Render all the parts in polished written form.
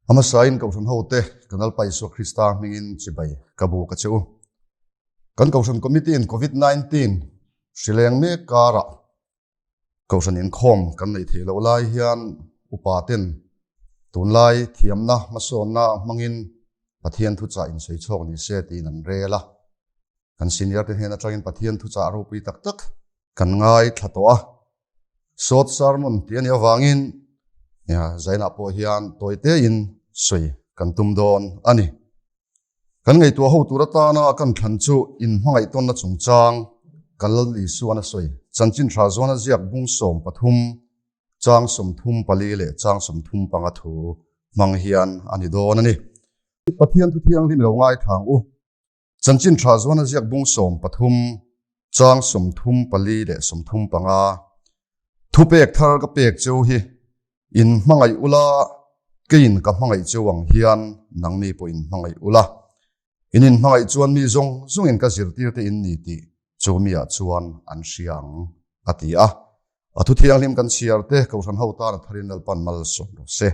A hmasain Kohhran hote kan Lalpa Isua Krista hmingin chibai ka bu ka che u. Kan Kohhran Committee in Covid 19 hrileng mek karah Kohhran inkhawm kan neih theih loh lai hian upa ten tunlai thiamna hmasawnna hmangin Pathian thuchah insawi chhuak ni se tiin an rel a. Kan senior te hnen atangin Pathian thuchah ropui tak tak kan ngaithla tawh a. Short sermon tih a nih avangin zainah pawh hian tawi tein sawi kan tum dawn a ni. Kan ngaihtuah ho tur atana kan thlan chu inhmangaih tawnna chungchang kan Lal Isuan a sawi. Chanchin tha zawn a ziak bung 13, chang 34 leh chang 35 thu hmang hian a ni dawn a ni. Pathian thu thianghlim i lo ngaithla ang u. Chanchin tha zawn a ziak bung 13, chang 34 leh 35. Thupek thar ka pek cheu hi In hmangaih ula, keiin ka hmangaih cheu ang hian nangni pawh in hmangaih ula. In inhmangaih chuan mi zawng zawngin ka zirtirte in ni tih chu miah chuan an hria ang, a ti a. A thu thianghlim kan chhiar te Kohhran ho tan a tharin Lalpan malsawm rawh se.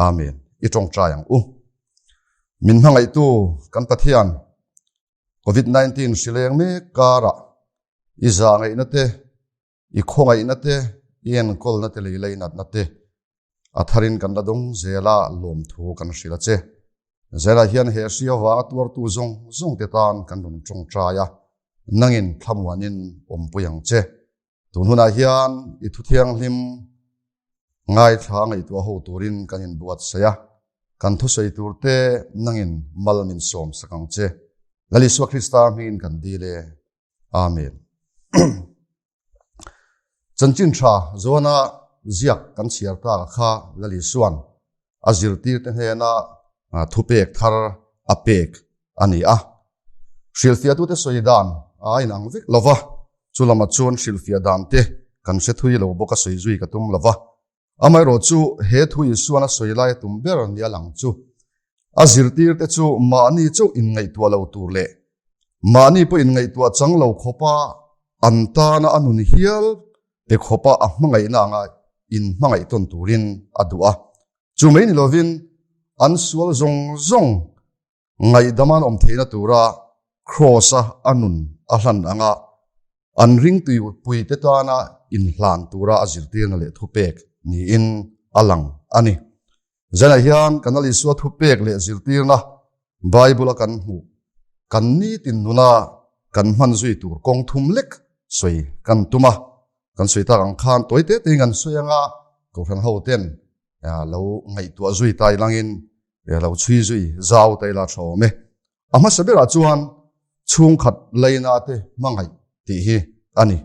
Amen. I tawngtai ang u. Min hmangaihtu kan Pathian, Covid 19 hrileng mek karah i zahngaihna te, I khawngaihna te, i enkawlna te leh i leinatna te a tharin kan la dawng zel a, lawmthu kan hrilh a che. Zelah hian he hri avanga tuartu zawng zawng te tan kan rawn tawngtai a, nangin thlamuanin awmpui ang che. Tun hunah hian i thu thianghlim ngaithla ngaihtuah ho turin kan inbuatsaih a, kan thusawi tur te nangin mal min sawm sak ang che. Lal Isua Krista hmingin kan dil e. Amen. Chanchin tha Johana ziak kan chhiar ta kha Lal Isuan a zirtirte hnena thupek thar a pek a ni a. Hrilhfiahtute sawi dan a inang vek lo va, chu lamah chuan hrilhfiah dan te kan hre thui lo bawk a sawi zui ka tum lo va. Amaherawh chu he thu Isuan a sawi lai a tum ber nia lang chu a zirtirte chu mahni chauh inngaihtuah lo tur leh mahni pawh inngaihtuah chang lo khawpa an tana a nun hial pe khawpa a hmangaihna anga inhmangaih tawn turin a duh a. Chu mai ni lovin an sual zawng zawng Ngaihdam an awm theihna tura Kraws-a a nun a hlan anga an ringtuipuite tana inhlan tura a zirtirna leh thupek niin a lang a ni. Zanah hian kan Lal Isua thupek leh zirtirna Bible-a kan hmuh kan nitin nuna kan hman zui tur kawng thum lek sawi kan tum a. Kan sawi tak ang khan tawi te tein kan sawi anga Kohhran hoten lo ngaihtuah zui ta ilangin lo chhui zui zau ta ila tha awm e. A hmasa berah chuan chhungkhat leina te hmangaih tih hi a ni.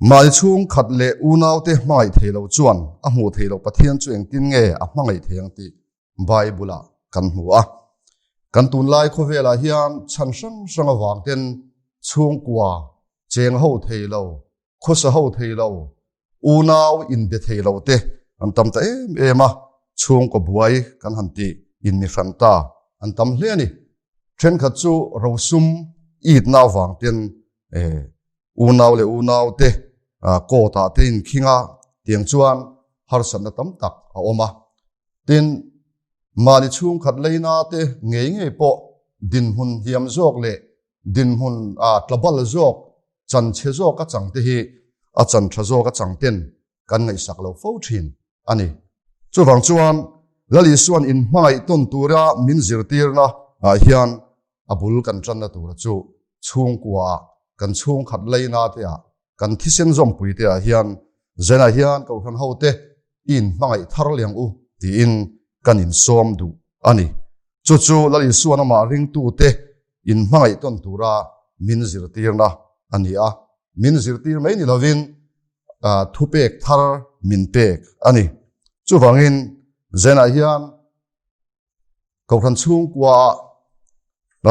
Mahni chhungkhat leh unau te hmangaih thei lo chuan a hmuh theih loh Pathian chu engtin nge a hmangaih thei ang tih Bible-ah kan hmu a. Kan tunlai khawvelah hian chhan hrang hrang avang ten chhungkua cheng ho thei lo, khawsa ho thei lo, unau inbe thei lo te an tam ta em em a, chhungkaw buai kan han tih in mi hran ta an tam hle a ni. Thenkhat chu rosum itna avang ten unau leh unau te court ah te inkhing a, tiang chuan harsatna tam tak a awm a. Tin, mahni chhungkhat leina te ngei ngei pawh dinhmun hliam zawk leh dinhmun tlabal zawk, chan chhe zawk a chang te hi a chan tha zawk a chang ten kan ngaihsak lo fo thin a ni. Chuvang chuan Lal Isua'n inhmangaih tawn tura min zirtirna ah hian a bul kan tanna tura chu chhungkua ah kan chhungkhat leina te ah kan thisen zawmpui te ah hian Zenah hian Kohhran ho te i inhmangaih thar liang u tiin kan insawm duh a ni. Chu chu Lal Isua'n amah ringtu te inhmangaih tawn tura min zirtirna a ni a, min zirtir mai ni lovin thupek thar min pek a ni. Chuvangin Zenah hian Kohhran chhungkua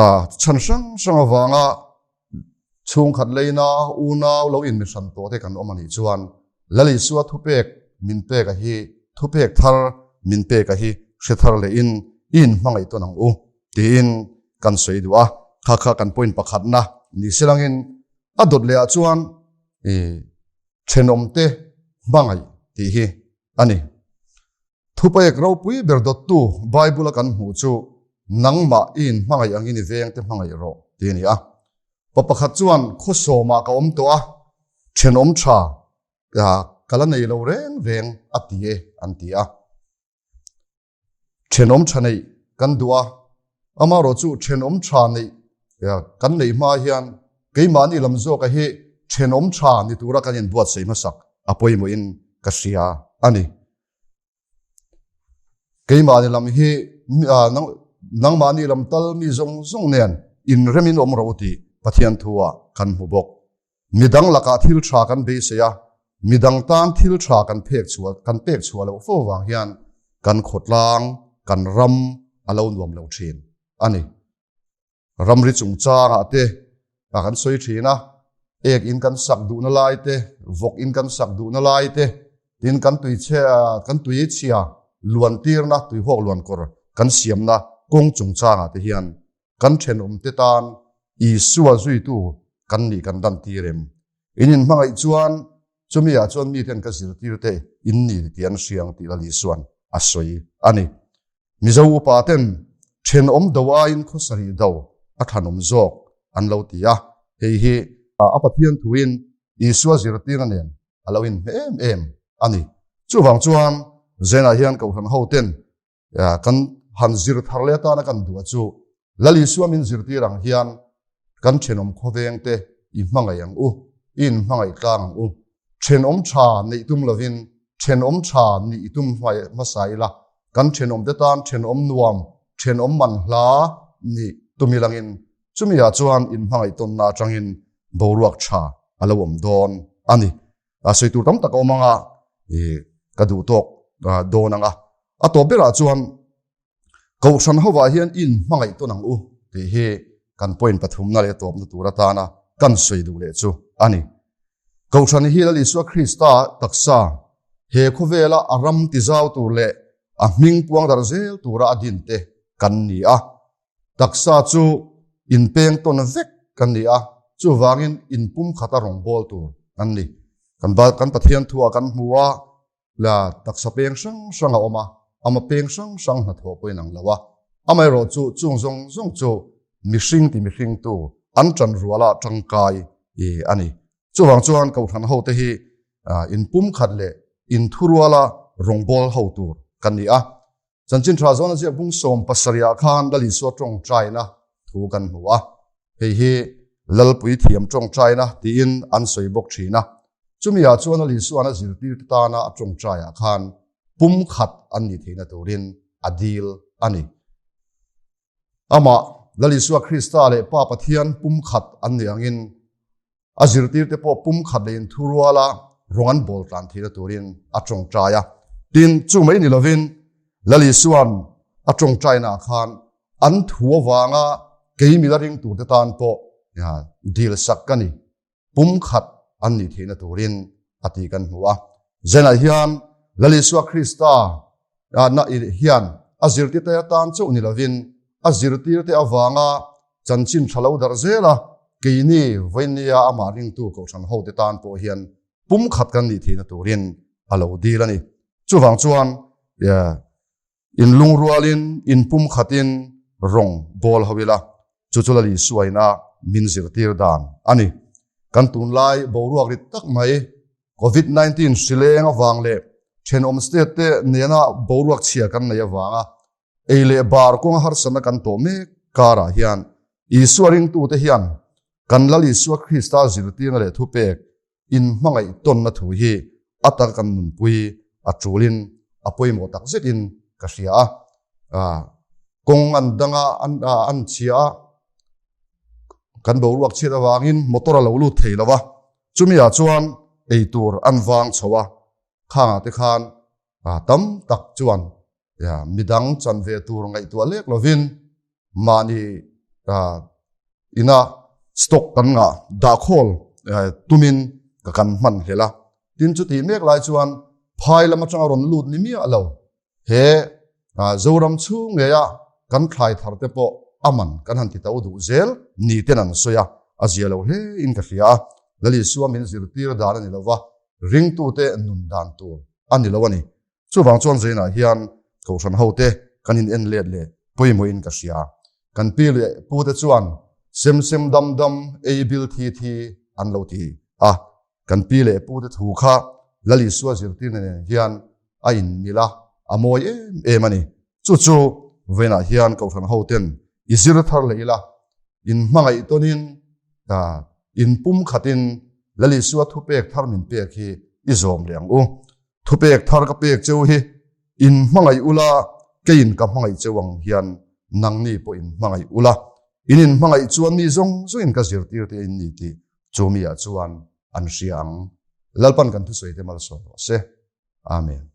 ah chhan hrang hrang avanga chhungkhat leina unau lo inmi hran tawh te kan awm a nih chuan Lal Isua thupek min pek a hi thupek thar min pek a hi hre thar leh in i inhmangaih tawn ang u tiin kan sawi duh a, kha kha kan point pakhatna ni silangin a dawt leh ah chuan i thenawmte hmangaih tih hi a ni. Thupek ropui ber dawttu Bible-a kan hmuh chu nangmah i inhmangaih angin i vengte hmangaih rawh tih a ni a. Pa pakhat chuan khaw sawmah ka awm tawh a, thenawm tha ka la nei lo reng reng a ti e an ti a. Thenawm tha neih kan duh a, amaherawh chu thenawm tha neih kan neih hma hian keimahni lam zawka hi thenawm tha ni tura kan inbuatsaih hmasak a pawimawhin ka hria a ni. Keimahni lam hi nangmahni lam tal mi zawng zawng nen inremin awm rawh u tih Pathian thu-ah kan hmu bawk. Midang lakah thil tha kan beisei a, midang tan thil tha kan phek chhuah kan pek chhuah loh fo vang hian kan khawtlang, kan ram a lo nuam lo thin a ni. Ramri chungchangah te a kan sawi thin a, ek in kan sak duhna lai te, vawk in kan sak duhna lai te, tin kan tui chhe kan tui chhia luan tirna tuihawk luan kawr kan siamna kawng chungchangah te hian kan thenawmte tan Isua zuitu kan nih kan dan tir em? In inhmangaih chuan chumi ah chuan miten ka zirtir te in ni tih an hria ang tih Lal Isuan a sawi a ni. Mizo upa ten thenawm do aiin khawsarih do a thlanawm zawk an lo ti a, hei hi a Pathian thuin Isua zirtirna nen a lo inhmeh em em a ni. Chuvang chuan Zenah hian Kohhran hoten Kan han zir thar leh atana kan duh a chu Lal Isua min zirtir ang hian kan thenawm khawveng te i hmangaih ang u, i inhmangaih tlang ang u. Thenawm tha neih tum lovin thenawm tha nih i tum hmasa ila, kan thenawm te tan thenawm nuam, thenawm man hla nih tum ilangin chumi ah chuan inhmangaih tawnna atangin boruak tha a lo awm dawn a ni. A sawi tur tam tak a awm ang a, ka duh tawk dawn ang a. A tawp berah chuan Kohhran hovah hian in hmangaih tawn ang u tih hi kan point pathumna leh tawpna tur atana kan sawi duh leh chu a ni. Kohhran hi Lal Isua Krista taksa he khawvela a ram tizau tur leh a hming puang darh zel tura a din te kan ni a. Taksa chu inpeng tawn vek kan ni a, chuvangin inpumkhata rawngbâwl tur kan ni. Kan Pathian thuah kan hmu a, La taksa peng hrang hrang a awm a, ama peng hrang hrang hnathawh pawhin ang lo a. Amaherawh chu chung zawng zawng chu mihring ti mihringtu an ṭan ruala ṭangkai i a ni. Chuvang chuan Kohhran hote hi inpumkhat leh inthuruala rawngbâwl ho tur kan ni a. Chanchin tha zawn a ziak bung 70 ah khan Lal Isua tawngtaina thu kan hmu a, hei hi Lalpui thiam tawngtaina tiin an sawi bawk thin a. Chumi ah chuan Lal Isua'n a zirtirte tana a tawngtai ah khan pumkhat an nih theihna turin a dil a ni. Amah Lal Isua Krista leh Pa Pathian pumkhat an nih angin A zirtirte pawh pumkhat leh inthuruala rawng an bawl tlan theihna turin a tawngtai a. Tin, chu mai ni lovin Lal Isua'n a tawngtainaah khan an thu avanga kei mila ring turte tan pawh dilsak ka ni, pumkhat an nih theihna turin a tih kan hmu a. Zenah hian Lal Isua Krista hian a zirtirte atan chauh ni lovin a zirtirte avanga chanchin tha lo darh zel a, keini vawinia amah ringtu kohhran hote tan pawh hian pumkhat kan nih theihna turin a lo dil a ni. Chuvang chuan inlungrualin inpumkhatin rawng bawl ho ila, chu chu Lal Isuaina min zirtir dan a ni. Kan tunlai boruak rit tak mai Covid 19 hrileng avang leh thenawm state te nena boruak chhia kan nei avanga Ei leh bar kawnga harsatna kan tawh mek karah hian Isua ringtute hian kan Lal Isua Krista zirtirna leh thupek inhmangaih tawnna thu hi a taka kan nunpui a tulin a pawimawh tak zetin ka hria a. Kawng an danga an chhia a, kan boruak chhiat avangin motor a lo lut thei lo va, chumi ah chuan eitur an vang chho a, khangah te khan tam tak chuan midang chan ve tur ngaihtuah lek lovin mahni ina stock kan ngah dahkhawl tumin ka kan hman hlel a. Tin chutih mek lai chuan phai lam atanga rawn lut ni miah lo he Zoram chhung ngeia kan thlai thar te pawh a man kan han ti to duh zel ni ten an sawi a, a zia lo hle in ka hria a. Lal Isua min zirtir dan a ni lova, ringtute nun dan tur a ni lo a ni. Chuvang chuan Zainah hian Kohhran hote kan in en let leh pawimawhin ka hria. Kan pi leh pute chuan sem sem dam dam ei bil thi thi an lo ti a. Kan pi leh pute thu kha Lal Isua zirtirna nen hian a inmil a, a mawi em em a ni. Chu chu vawiinah hian Kohhran hoten i zir thar leh ila, in hmangaih tawnin in pum khatin Lal Isua thupek thar min pek hi i zawm leh ang u. Thupek thar ka pek cheu hi in hmangaih ula, keiin ka hmangaih cheu ang hian nangni pawh in hmangaih ula. In in hmangaih chuan mi zawng zawngin ka zirtir te in ni tih chu mi ah chuan an hria ang. Lalpan kan thusawi te malsawm rawh se. Amen.